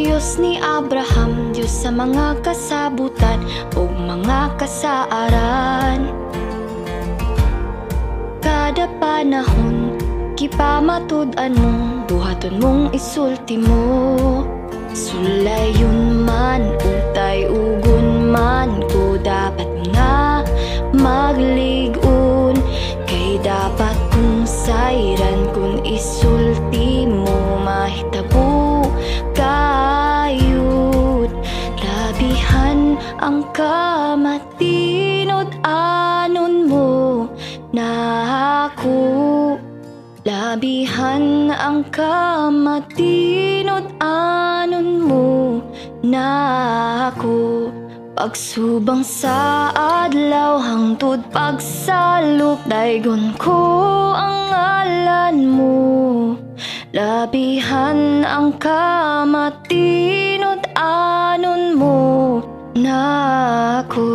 Diyos ni Abraham, Diyos sa mga kasabutan ug mga kasaaran. Kada panahon, gipamatud-an mo, buhaton mong isulti mo. Sulayon man utay ugon man ko, dapat nga maglig-on. Kay dapat kong sayran kung isulti mo, mahitabo gayud. Labihan ang kamatinud-anon mo nako. Labihan ang kamatinud-anon mo nako. Pagsubang sa adlaw hangtod pagsalop, daygon ko ang ngalan mo. Labihan ang kamatinud-anon mo nako.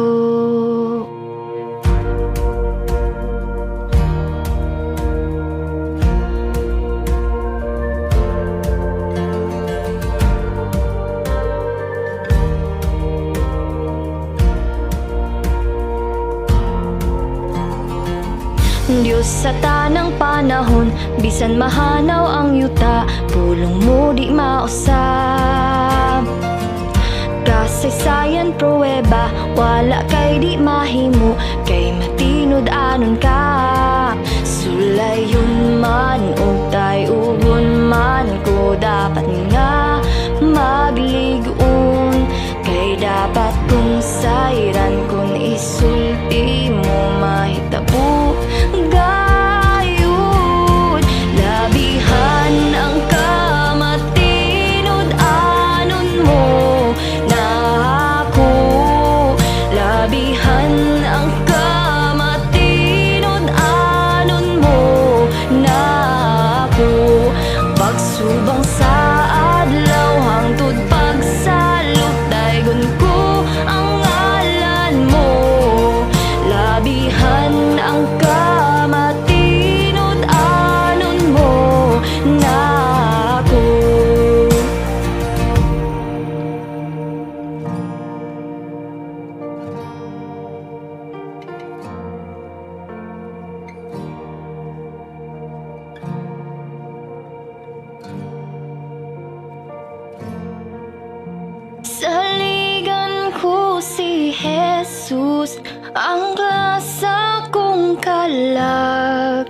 Diyos sa tanang panahon, bisan mahanaw ang yuta, pulong mo di mausab. Kasaysayan pruweba, wala kay di mahimo, kay matinud-anon ka. Sulayon man utay ugon man ko, dapat nga maglig-on. Kay dapat kong sayran kung isulti mo, mahitabo gayud. Labihan ang kamatinud-anon mo nako. Labihan ang kamatinud-anon mo nako. Pagsubang sa adlaw hangtod pagsalop, daygon ko ang ngalan mo. Labihan ang kamatinud-anon mo nako. Saligan ko si Jesus, ang klasa kong kalag.